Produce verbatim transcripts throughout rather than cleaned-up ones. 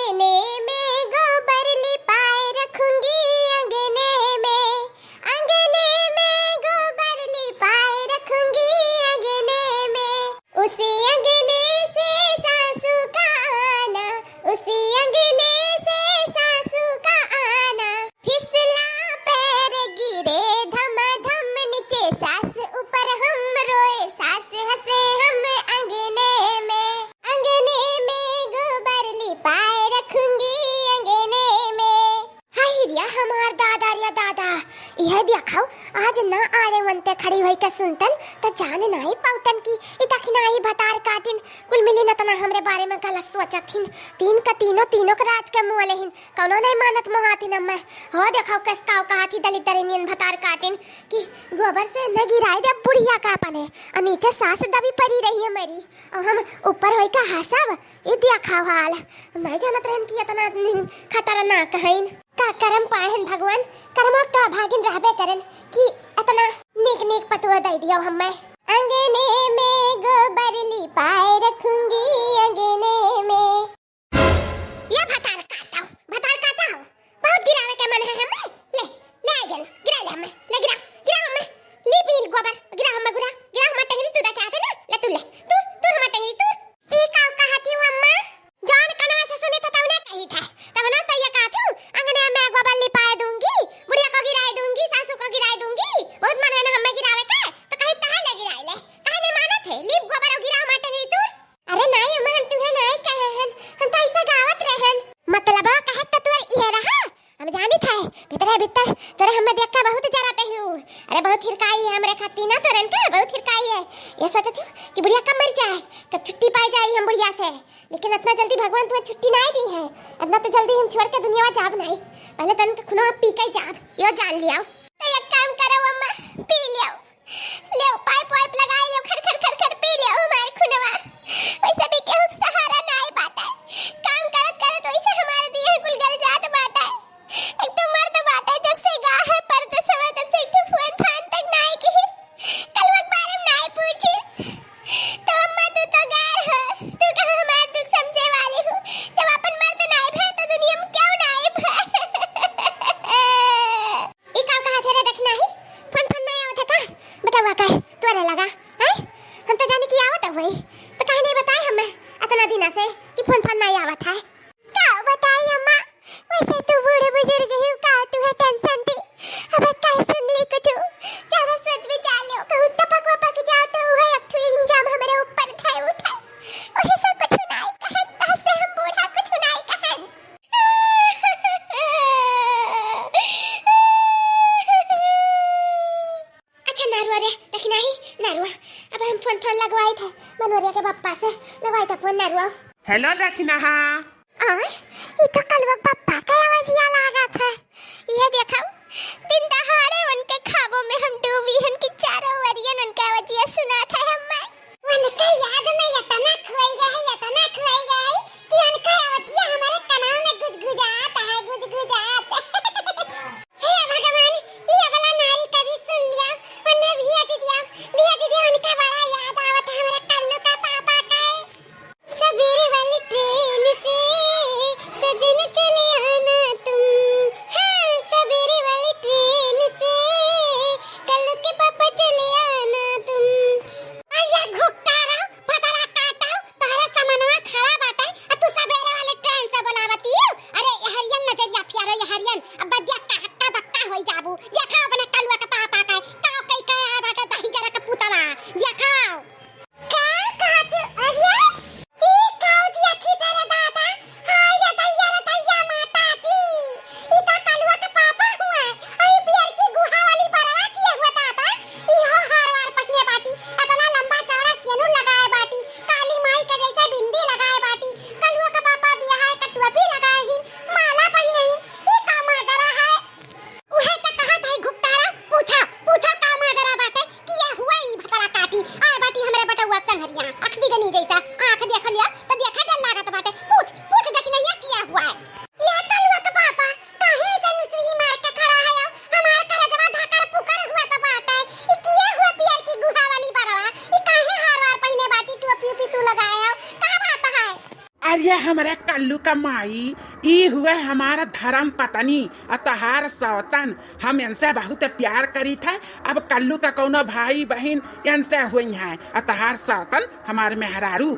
अंगने में गोबर लिपाए रखूंगी, अंगने में, अंगने में गोबर लिपाए रखूंगी, अंगने में। उसी अंगने से सासू का आना, उसी अंगने से सासू का आना। फिसला पैर गिरे धमाधम, नीचे सास ऊपर हम, रोए सास हंसे हम अंगने में। अंगने में गोबर लिपाए रखूंगी, अंगने में। हाय रे हमार दादा रे दादा, यह देखो, आज ना आड़े वनते खड़ी होई के सुनतन, त जान नाहीं पाउतन कि ई दखिनाही भतार काटिन, कुल मिलिन अतना हमरे बारे में गलत सोचत हिन। तीन का तीनों, तीनों के राज के मुँह लेहिन, कौनो नहीं मानत मोहातिन अम्मा। हो देखो कस काव कहाथी दलित दरिनियन भतार काटिन कि गोबर से न गिराई दे बुढ़िया का अपने, और नीचे सास दबी परी रही है मेरी, और हम ऊपर होई का हंसब। ई देखो हाल, हम नहीं जानत रहन कि इतना खतरनाक हईन। का करम पाए हन भगवान, करमवा तो अभागिन रहबे करन कि इतना नीक नीक पतुआ दे दियो हमें। अंगने में गोबर लिपाए रखूंगी, अंगने में। या भतार काटा हो, भतार काटा हो। बहुत गिरावे के मन है हमें। ले, ले आ गया, गिरा ले हमें, ले गिरा, गिरा हमें। ले पील गोबर, गिरा हमें, गिरा, गिरा हमें टंगरी तू दा चाहते ना, ले तू ले, तू, तू हमें टंगरी तू। ई का कहती हो अम्मा? जौन कनवा से सुनी था तौने कही था, तब ना तो ये कहती हूँ, अंगने में गोबर लिपाए दूंगी, बुढ़िया को गिराए दूंगी, सासू को गिराए दूंगी। बहुत मन है ना हमें गिरावे के, तो कहीं तहाँ ले गिराए ले, कहीं नहीं मानत है, लीप गोबर और गिरा हमार टंगरी तू। अरे नाई अम्मा, हम तुहे नाई कहे हन, हम तो ऐसा गावत रहन। मतलब कहे तो तोर इहे रहा, हम जानित है, भीतरे भीतर तोरे हमें देख के बहुत जरत ही। अरे बहुत हिरकाई है हमरे खाती ना तोरन के, बहुत हिरकाई है। ये सोचत हूँ कि बुढ़िया कब मर जाए, कब छुट्टी पाई जाए हम बुढ़िया से, लेकिन इतना जल्दी भगवान तुम्हें छुट्टी नाई दी है, इतना तो जल्दी हम छोड़ के दुनिया में जाब नाई, पहले तो इनके खुनवा पी के जाब, यो जान लिया। तो एक काम करो अम्मा, पी लियो, ले पाइप वाइप लगाई ले, खर खर खर खर पी ले हमार खुनवा। वैसे भी केहू के सहारा नाई बाटे, काम करत करत वैसे हमारे दिए कुल गल जात बाटे। एक तो मर्द बाटे जब से गा है परदेसवा, तब से एक ठो फोन फान तक नाई किहिस, कलवा के बारे में नाई पूछिस। तो अम्मा तू तो गैर हो, तू कहाँ हमार दुख समझे वाली हो, जब अपन मर्द नाई भे तो दुनिया में क्यों नाई भे। ई का कहा थे रे दखिनाही? फोन फोन नाई आवत है का? बेटवा का तोरे लगा, हैं? हम तो जाने कि आवत हुई, तो काहे नहीं बताए हमें इतना दिना से कि फोन फोन नाई आवत है? का बताई अम्मा, वैसे तू बूढ़ बुजुर्ग ही का, तू है टेंशन दी। अब काहे सुन ली कुछ? ज्यादा सोच विचार लो, कहूँ टपक वपक जाओ तो वह एक ठो इल्जाम हमारे ऊपर थे उठे। वही सब कुछ नाई कहन, तहसे हम बूढ़ा कुछ नाई कहन। अच्छा नरुआ रे, दखिनाही नरुआ, अब हम फोन फोन लगवाई थे मनोरिया के पप्पा से, लगवाई थे फोन नरुआ। हेलो दखिनाहा। आ, ई तो कलवा पप्पा का आवाजिया लागत है। ये देखो, दिन दहाड़े उनके खाबो में हम डूबी हन कि चारों वरियन उनका आवाजिया सुनात है हमें। उनके याद में इतना खोई गए, इतना खोई गए कि उनका आवाजिया हमारे कानों में गुजगुजात है, गुजगुजात। हे भगवान, ये वाला नारी कभी सुन लिया, उन्हें भेज दिया, भेज दिया, उनका बड़ा याद आवत है हमारे कल्लू का पापा का। सवेरे वाली ट्रेन से सजन चले आना तुम, हाँ, सवेरे वाली ट्रेन से कल्लू के पापा चले आना तुम। अरे घुट्टा रहो, फतरा काटो, तोहरे समनवा खड़ा बाटे, आ तू सवेरे वाली कल्लू का माई, ई हुए हमारा धर्म पत्नी अउर तहार सौतन। हम इनसे बहुत प्यार करीत है। अब कल्लू का कौनो भाई बहिन इनसे हुई है अउर तहार सौतन हमार मेहरारू।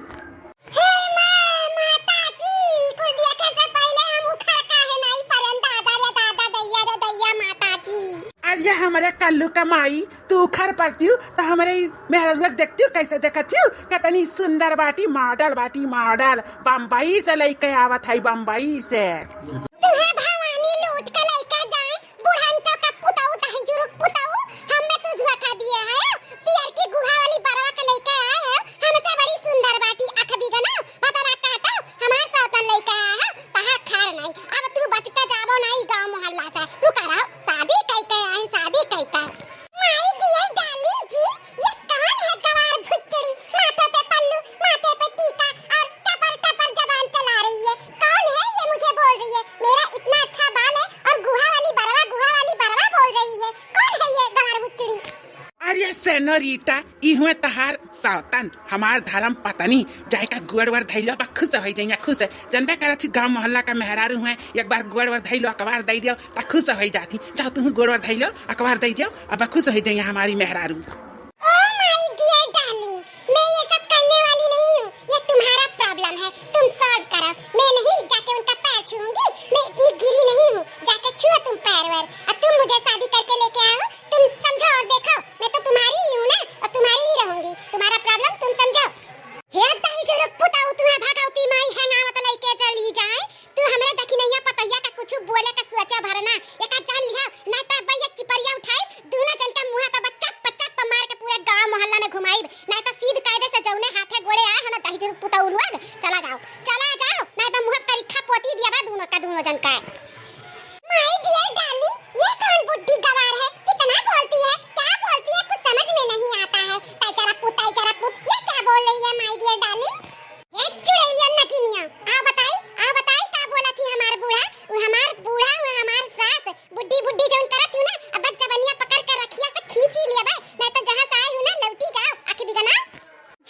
हे माँ, माता जी, कुछ देखे से पहले हम उखर काहे नहीं पड़न, दादा रे दादा, दैया रे दैया, माता जी। अरे हमरे कल्लू का माई, तू उखर पड़तिउ त हमरे ई मेहररुआ देखतिउ कैसे देखतिउ, कितनी सुंदर बाटी, मॉडल बाटी, मॉडल, बम्बई से लइके आवत है, बम्बई से। तुम्हें भवानी लूट के लइके जाए, बुढ़न चौका पुताऊ, तही जुरुक पुताऊ, हमें तू धोखा दिए है, पियर की गुहा वाली बरवा के लइके आए है, हमसे बड़ी सुंदर बाटी, अख बिगना, बदला काटा, हमार सौतन लइके आए है, तहार खैर नहीं, अब तू बच के जाबो नहीं गाँव मोहल्ला से, रुका रहो, शादी कई के आए, शादी कई के। My dear darling जी, ये कौन है गंवार भुच्चड़ी? माथे पे पल्लू, माथे पे टीका और टपर टपर जबान चला रही है। कौन है ये मुझे बोल रही है? मेरा इतना अच्छा बाल है और गुहा वाली बरवा, गुहा वाली बरवा बोल रही है। कौन है ये गंवार भुच्चड़ी? अरे सेनोरिटा, ई हुए तहार सौतन, हमार धर्म पत्नी, जाए का गोड़ वोड़ धइलो, बा खुश होइ जइया, खुश। जनबे करत ही गाँव मोहल्ला का मेहरारू हुए, एक बार गोड़ वोड़ धइलो, अकबार दइ दियो, त खुश होइ जाती। जाओ तुहूँ गोड़ वोड़ धइलो, अकबार दइ दियो, अब खुश होइ जइया हमारी मेहरारू। Oh my dear darling, मैं ये सब करने वाली नहीं हूँ, ये तुम्हारा problem है, तुम solve करो। मैं नहीं जाके उनका पैर छूऊंगी, मैं इतनी गिरी नहीं हूँ, जाके छुओ तुम पैर वैर। और तुम मुझे शादी करके लेके आए हो, तुम समझो और देखो, मैं तो तुम्हारी ही हूँ ना, और तुम्हारी ही रहूंगी, तुम्हारा problem तुम समझो। हे दही जुरुक पुताऊ, तुम्हें भगवती माई है ना, मत लइके चली जाए। तू हमरे दखिनैया पतैया का कुछ बोले का सोचा भरना, एका जान लिहा, नहीं तो अब्बा ये चिपरिया उठाई, दोनों जन का मुँह पे बच्चा बच्चा पे मार के पूरे गाँव मोहल्ला में घुमाई, नहीं तो सीध कायदे से जौने हाथे गोड़े आए हो ना दही जुरुक पुताऊ लोग, चला जाओ, चला जाओ, नहीं तो मुँह पे करिखा पोती दिया बा दोनों का, दोनों जन का। My dear darling, ये कौन बुढ़ी गवार है? कितना बोलती है, क्या बोलती है, कुछ समझ में नहीं आता है। ताई जरा पुत, ताई जरा पुत, ये क्या बोल रही है my dear darling? ए चुड़ैलिया नगिनिया, आ बताई, आ बताई का बोला थी हमार बूढ़ा? वो हमार बूढ़ा, वो हमार सास, बुढ़ी बुढ़ी जौन करत हूँ ना, अब जबनिया पकड़ के रखिया से खींची लिया बे, नहीं तो जहाँ से आई हूँ ना लौटी जाओ, आँख बिगना।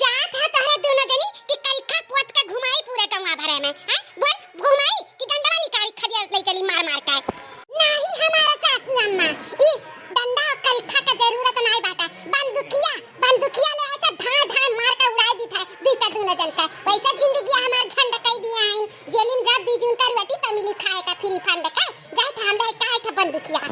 जात है तोहरे दोनों जनी कि करिखा पोत के घुमाई पूरे गौवा भरे में, हैं? बोल, घुमाई कि डंडवा निकाली खदिया ले चली मार मार के। नाही हमारा सासू अम्मा, ई डंडा और करिखा का जरूरत नाही बाटा। बंदुकिया, बंदुकिया ले आए तो धाए धाए मार के उड़ाई दी था, दी का दोनों जन का। वैसे जिंदगी हमार झंड कई दिया है, जेलिम जा दी जून का रोटी तो मिली खाए का फ्री फंड का। जाए था हम रहे काहे था बंदुकिया।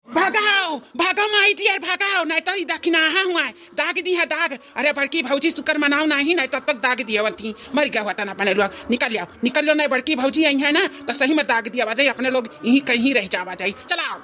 भगाओ, भगाओ my dear, भगाओ, नहीं तो ई दखिनाहा हुआ है, दाग दी है दाग। अरे बड़की भौजी शुक्र मनाओ नहीं, नहीं तब तक दाग दिए वंती, मर गया होता ना अपने लोग। निकल जाओ, निकल लो, नहीं बड़की भौजी आई है ना, तो सही में दाग दिया जाए, अपने लोग यहीं कहीं रह जावा जाए। चलाओ।